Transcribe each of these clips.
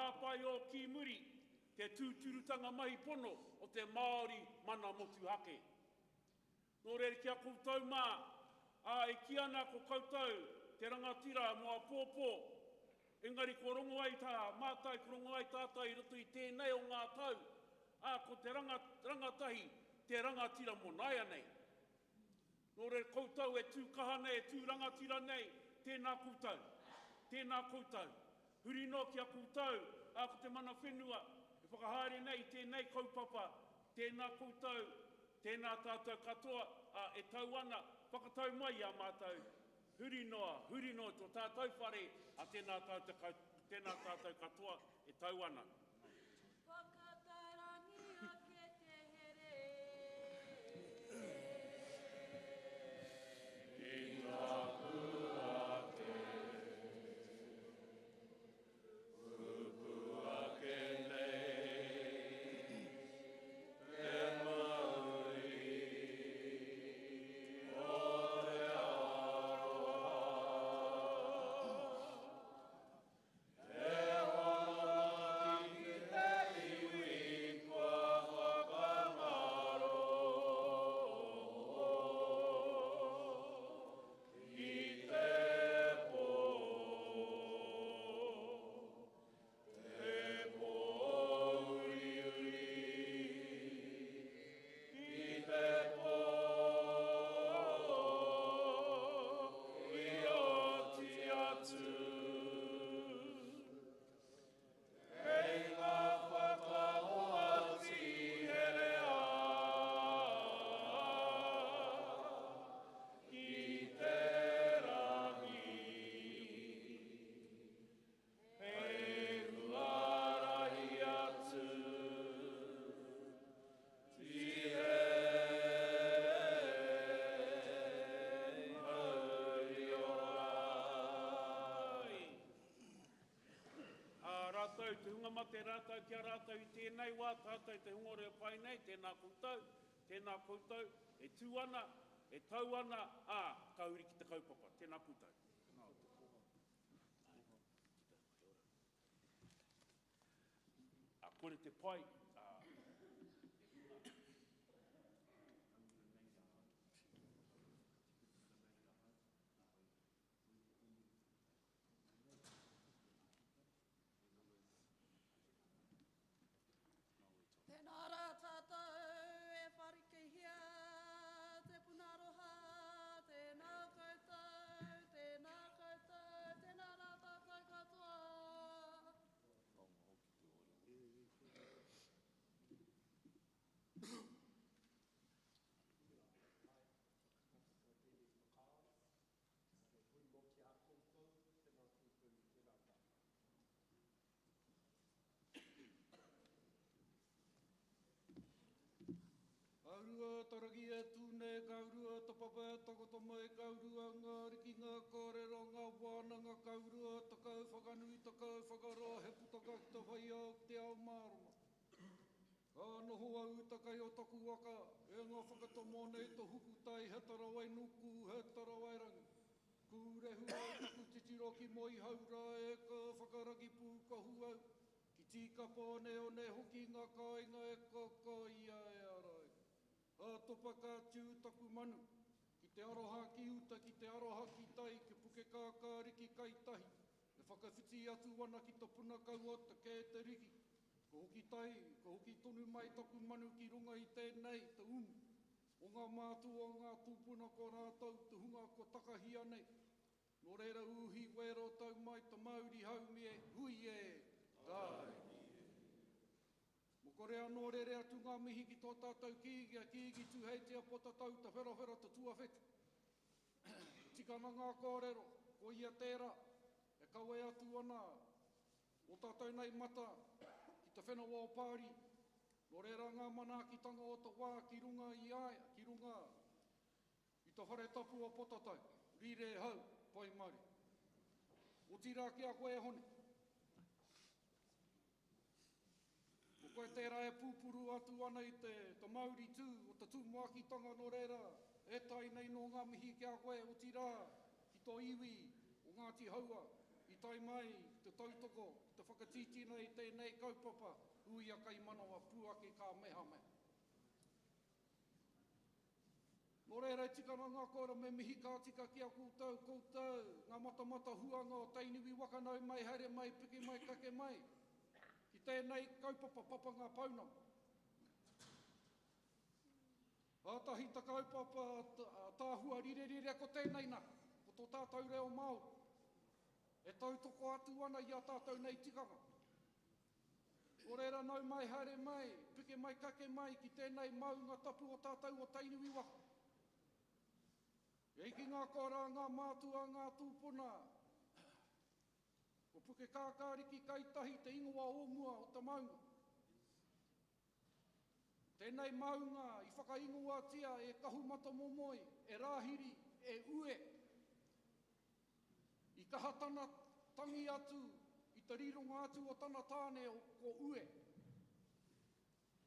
hāpai ō ki muri te tūturutanga mahi pono o te Māori mana motuhake. Nō reira ki a koutou mā, ā, e kī ana ko koutou te rangatira mō apōpō, engari kua rongo ai tā mātou, kua rongo ai tātou i roto i tēnei o ngā tau, ā, ko te ranga, rangatahi te rangatira mō nāianei. Nō reira koutou e tū kaha nei, e tū rangatira nei, tēnā koutou, tēnā koutou. Huri noa ki a koutou, ā, ko te mana whenua e whakahaere nei i tēnei kaupapa, tēnā koutou, Tēnā tātou katoa, ā, e tau ana, whakatau mai i a mātou, huri noa, huri noa i tō tātou whare, ā, tēnā tātou, tēnā tātou katoa e tau ana. Whakatarangi ake te here. I taku ake, pupu ake nei. Te mauri o te aroha, Te hononga ki te iwi kua whakangaro I te pō. Te pōuriuri ki te pō i oti atu. Kei ngā whakaoati herea ki te rangi. Hei huarahi atu, tihei mauri ora ai. Ā, rātou, te hunga mate rātou ki a rātou i tēnei wā, tātou te hunga reo pai nei, tēnā koutou, tēnā koutou, e tū ana, e tau ana, ā, ka huri ki te kaupapa. Tēnā koutou. A kore te pai, a te hunga Tēnā rā tātou e wharikihia te puna aroha, tēnā koutou, tēnā koutou, tēnā rā tātou katoa. Ka rua ta rangi e tū nei, ka rua ta papa e takoto mai, ka rua ngā ariki, ngā kōrero, ngā wānanga, ka rua ta kau whakanui, ta kau whakaroa, he putaka ki te whai ao, ki te ao mārama. Ka noho au i te kai o taku waka, e ngā whakatomo nei to huku tai, he tarawai nuku, he tarawai rangi. Kūrehu au taku titiro ki Moehau rā e ka whakaragi pūkahu au, ki Tīkapa oneone hoki ngā kāinga e kakaia e arai. Ka topa ka tiu taku manu, ki te aroha ki uta, ki te aroha ki tai, ki Pukekākāriki kai tahi, e whakawhiti atu ana ki te puna kau o te Kēteriki. Ka hoki tai, ka hoki tonu mai taku manu ki runga i tēnei, te umu. O ngā mātua o ngā tūpuna ko rātou te hunga kua takahia nei. Nō reira uhi wero tau mai ta mauri haumi e, hui e, tāiki e. Mokore anō rere atu ngā mihi ki tō tātou Kīngi a Kīngi Tūheitia Potatau Te Wherowhero Te Tuawhitu. Tika ana ngā kōrero, ko ia tērā e kawe atu ana Ō tātou nei mata ki te whenua o Pāri, nō reira ngā manaakitanga o te wā ki runga i a ia, ki runga i te whare tapu o Potatau, rire hau, pai mauri. Otirā ki a koe e Hone. Ko koe tērā e pūpuru atu ana i te, te mauri tū o te tumuakitanga nō reira e tae nei nō ngā mihi ki a koe, otirā ki tō iwi o Ngāti Haua i tae mai ki te tautoko, ki te whakatinana. tītina i tēnei kaupapa, uia kaimanawa, puaki ka mehameha. Nō reira e tika ana ngā kōrero me mihi ka tika ki a koutou, koutou, ngā matamata huanga o Tainui waka nau mai, haere mai, piki mai, kake mai, ki tēnei kaupapa papanga pounamu. Kātahi ta kaupapa tāhua rirerire ko tēnei nā, ko tō tātou reo Māori, e tautoko atu ana i a tātou nei tikanga. Nō reira nau mai haere mai, piki mai kake mai ki tēnei maunga tapu o tātou o Tainui waka. E ai ki ngā kōrā, ngā mātua, ngā tūpuna, ko Pukekākāriki Kaitahi te ingoa o mua o te maunga. Tēnei maunga i whakaingoatia e Kahumatamomoe, e Rāhiri, e Ue. I kaha tana tangi atu i te rironga atu o tana tāne ko Ue.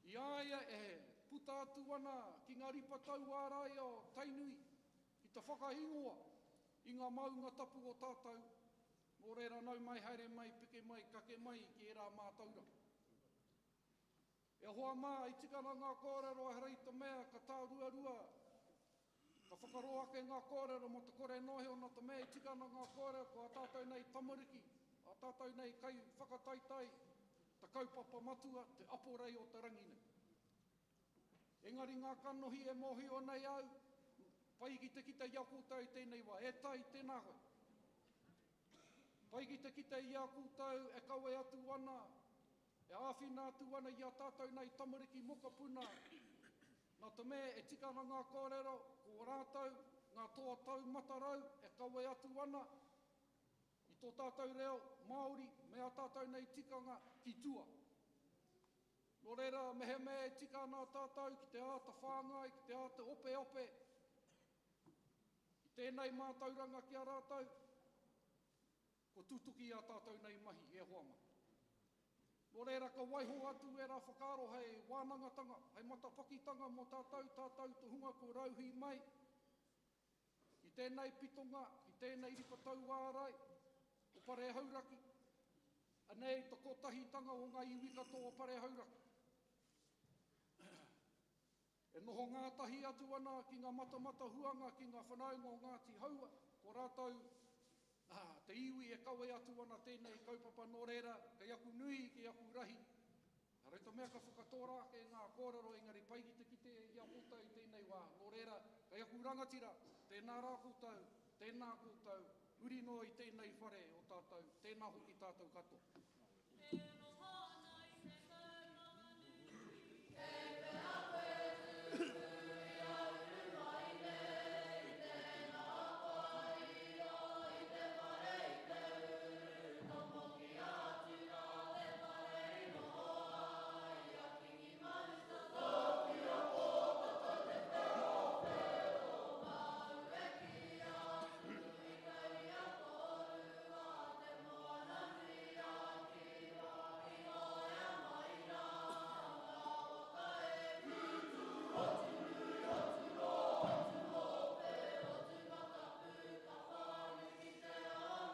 I a ia e puta atu ana ki ngā ripa tauārai o Tainui ki te whakaingoa i ngā maunga tapu o tātou, nō reira nau mai haere mai, piki mai, kake mai ki ērā mātauranga. E hoa mā, i tika ana ngā kōrero ehara i te mea ka tāruarua, ka whakaroa ake ngā kōrero mō te kore noheo nā te mea i tika ana ngā kōrero ko ā tātou nei tamariki, ā tātou nei kaiwhakataetae, te kaupapa matua, te aporei o te rangi nei. Engari ngā kanohi e mōhio nei au, pai ki te kite i a koutou i tēnei wā, e tai, tēnā koe. Pai ki te kite i a koutou e kawe atu ana E āwhina atu ana i a tātou nei tamariki mokopuna, nā te mea e tika ana ngā kōrero, ko rātou ngā toa taumata rau e kawe atu ana i tō tātou reo Māori me ā tātou nei tikanga ki tua. Nō reira, mehemea e tika ana tātou ki te āta whāngai, ki te āta opeope i tēnei mātauranga ki a rātou, Kua tutuki i a tātou nei mahi, e hoa ma. Nō reira, ka waiho atu ērā whakaaro hei wānangatanga, hei matapakitanga mō tātou, tātou te hunga kua rauhī mai i tēnei pitonga, i tēnei ripa tauārai o Pare Hauraki. Anei te kotahitanga o ngā iwi katoa o Pare Hauraki. E noho ngātahi atu ana ki ngā matamatahuanga ki ngā whanaunga o Ngāti Haua, ko rātou te iwi e kawe atu ana tēnei kaupapa nō reira, kei aku nui, kei aku rahi. Ehara i te mea ka whakatōra ake ngā kōrero engari pai ki te kite i a koutou i tēnei wā, nō reira, kei aku rangatira, tēnā rā koutou, tēnā koutou, huri noa i tēnei whare o tātou, tēnā hoki tātou katoa. E noho ana i te taumanganui. Kei whea koe tuku i a uru mai nei, tēnā koa riro i te whare i te uru, tomokia atu rā te whare i noho ai a Kingi Mahuta. Tōpia pōtatau te wheowheo, māu e kī atu i tauia kōrua te moana nui a Kiwa i hoea mai rā ngā waka e whitu. Hotu nui, hotu roa, hotu hope, hotu matapu ka whānu ki te ona.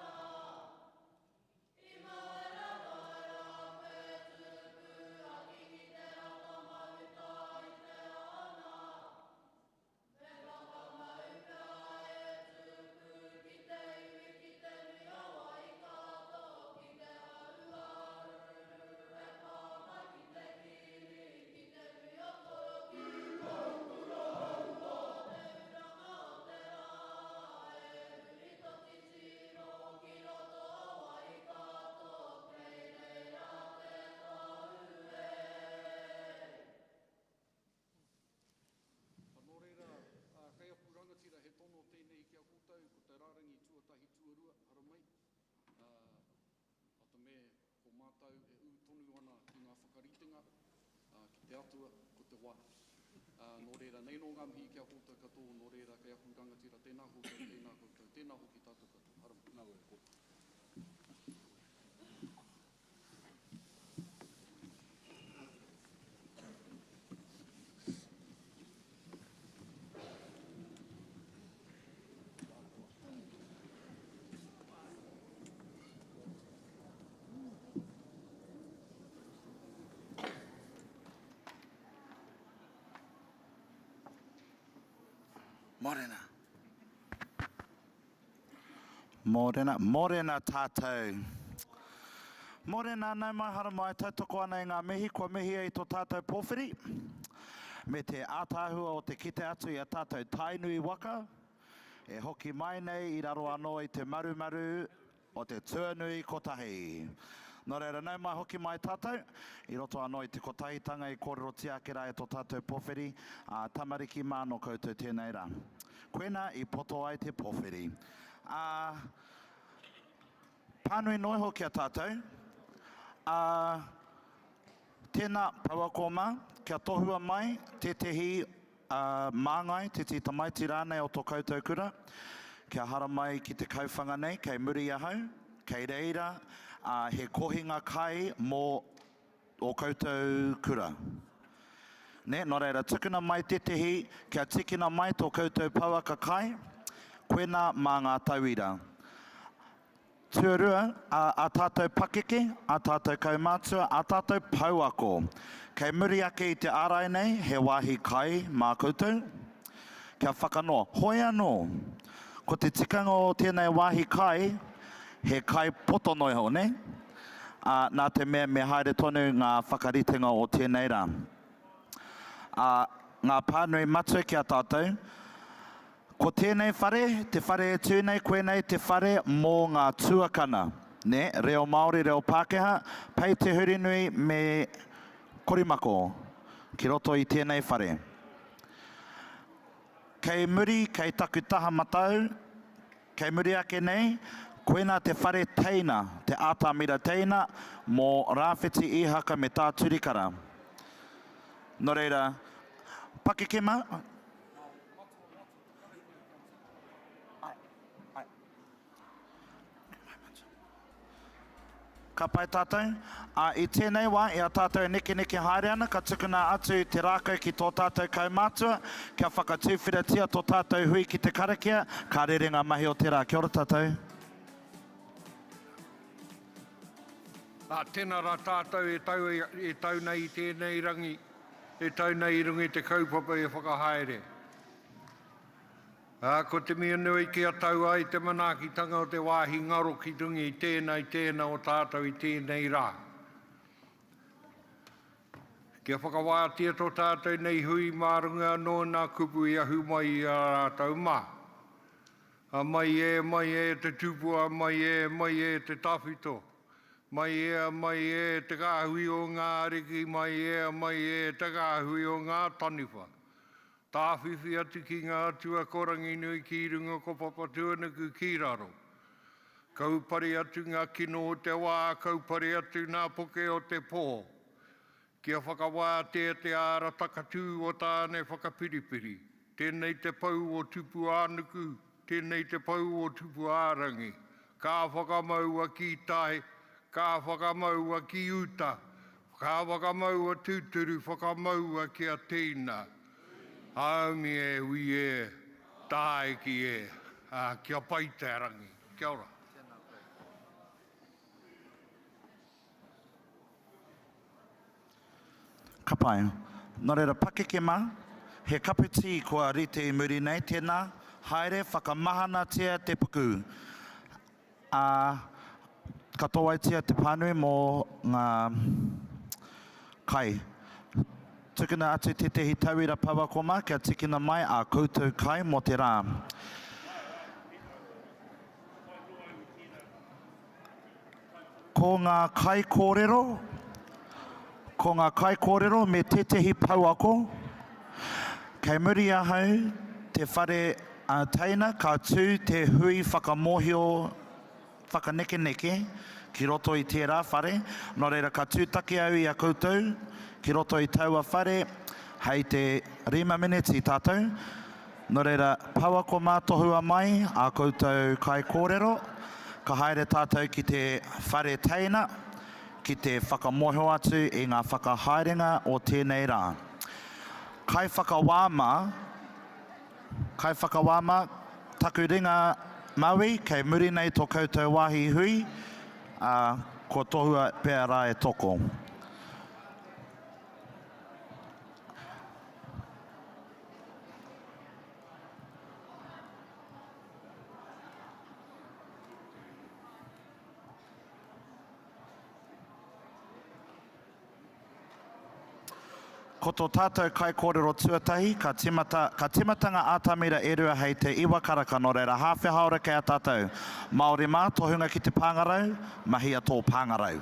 I mahara mahara koe tupu a Kingi Te Rata Mahuta i te ona. Me whakamau pea e tupu ki te iwi ki te nui o Waikato, ki te hauāuru e pā mai ki te kiri, ki te nui o Toroki. Kahukura hauā te uranga o te rā, e huri to titiro ki roto o Waikato, kei reira te tahu e. Nō reira, kei aku rangatira he tono tēnei ki a koutou, ko te rārangi tuatahi tuarua, haramai, ā, te mea ko mātou e ū tonu ana ki ngā whakaritenga, ā, ki te Atua, ko te wā. Ā, nō reira, nei nō ngā mihi ki a koutou katoa, nō reira, kei aku rangatira, tēnā koutou, tēnā koutou, tēnā hoki tātou katoa. Haramai. Nā wai, ko. Morena. Morena, morena tātou. Morena, nau mai haramai, tautoko ana i ngā mihi, kua mihia i tō tātou pōwhiri, me te ātaahua o te kite atu i a tātou Tainui waka, e hoki mai nei i raro anō i te marumaru o te tuanui kotahi. Nō reira, nau mai hoki mai tātou, i roto anō i te kotahitanga i kōrerotia ake rā e tō tātou pōwhiri, ā, tamariki mā nō koutou tēnei rā. Koinā i poto ai te pōwhiri. Ā, pānui noa iho ki a tātou, ā, tēnā, pouako mā, kia tohua mai tētehi Ā, māngai, tētehi tamaiti rānei o tō koutou kura, kia haramai ki te kauwhanga nei, kei muri ahau, kei reira, ā, he kohinga kai mō ō koutou kura. Nē, nō reira, tukuna mai tētehi, kia tīkina mai tō koutou pouaka kai, koinā mā ngā tauira. Tuarua, ā, ā tātou pakeke, ā tātou kaumātua, ā tātou pouako. Kei muri ake i te ārai nei, he wāhi kai mā koutou, kia whakanoa. Hoi anō, ko te tikanga o tēnei wāhi kai, he kai poto noa iho, nē? Ā, nā te mea me haere tonu ngā whakaritenga o tēnei rā. Ā, ngā pānui matua ki a tātou, Ko tēnei whare, te whare e tū nei, koinei te whare mō ngā tuakana, nē, reo Māori, reo Pākehā, Pei Te Hurinui me Korimako ki roto i tēnei whare. Kei muri, kei taku taha matau, kei muri ake nei, koinā te whare teina, te ātamira teina mō Rāwhiti Īhaka me Tā Turikara. Nō reira, pakeke mā, Ka pai tātou. Ā, i tēnei wā, i a tātou e nekeneke haere ana, ka tukuna atu te rākau ki tō tātou kaumātua, kia whakatuwheratia tō tātou hui ki te karakia, ka rere ngā mahi o te rā. Kia ora tātou. Ā, tēnā rā tātou e tau, e tau nei i tēnei rangi, e tau nei i runga i te kaupapa e whakahaere. Ā, ko te mea nui kia tau ai te manaakitanga o te wāhi ngaro ki runga i tēnā, i tēnā o tātou i tēnei rā. Kia whakawātea tō tātou nei hui mā runga anō nā kupu i ahu mai i a rātou mā. A mai e, mai e te tupua, mai e, mai e te tawhito. Mai e, a mai e te kāhui o ngā ariki, mai e, a mai e te kāhui o ngā taniwha. Tāwhiwhi atu ki ngā atua ko Ranginui ki runga ko Papatuanuku ki raro. Kaupare atu ngā kino o te wā, kaupare atu nā poke o te pō. Kia whakawātea te āra takatū o Tāne whakapiripiri. Tēnei te pou o Tupuānuku, tēnei te pou o Tupuārangi. Ka whakamaua ki tai, ka whakamaua ki uta, Ka whakamaua tūturu whakamaua ki a Teina. Haumi e, ui e, tāiki e, ā, kia pai te rangi. Kia ora. Ka pai. Nō reira, pakeke mā, he kapu tī kua rite i muri nei, tēnā, haere, whakamahanatia te puku. Ā, ka tōaitia te pānui mō ngā kai. Tukuna atu tētehi tauira pouako mā kia tikina mai ā koutou kai mō te rā. Ko ngā kaikōrero, ko ngā kaikōrero me tētehi pouako, kei muri ahau te whare a Teina ka tū te hui whakamōhio whakanekeneke ki roto i tērā whare, nō reira ka tūtaki au i a koutou ki roto i taua whare hei te rima meneti tātou, nō reira pouako mā tohua mai ā koutou kaikōrero, ka haere tātou ki te whare teina ki te whakamōhio atu i ngā whakahaerenga o tēnei rā. Kaiwhakawā mā. Kaiwhakawā mā, taku ringa mauī, kei muri nei tō koutou wāhi hui, ā, kua tohua pea rā e Toko. Ko tō tātou kaikōrero tuatahi, ka tīmata, ka tīmata ngā atamira e rua hei te iwa karaka, nō reira hāwhe hāora kei a tātou. Māori mā, tohunga ki te pāngarau, mahia tō pāngarau.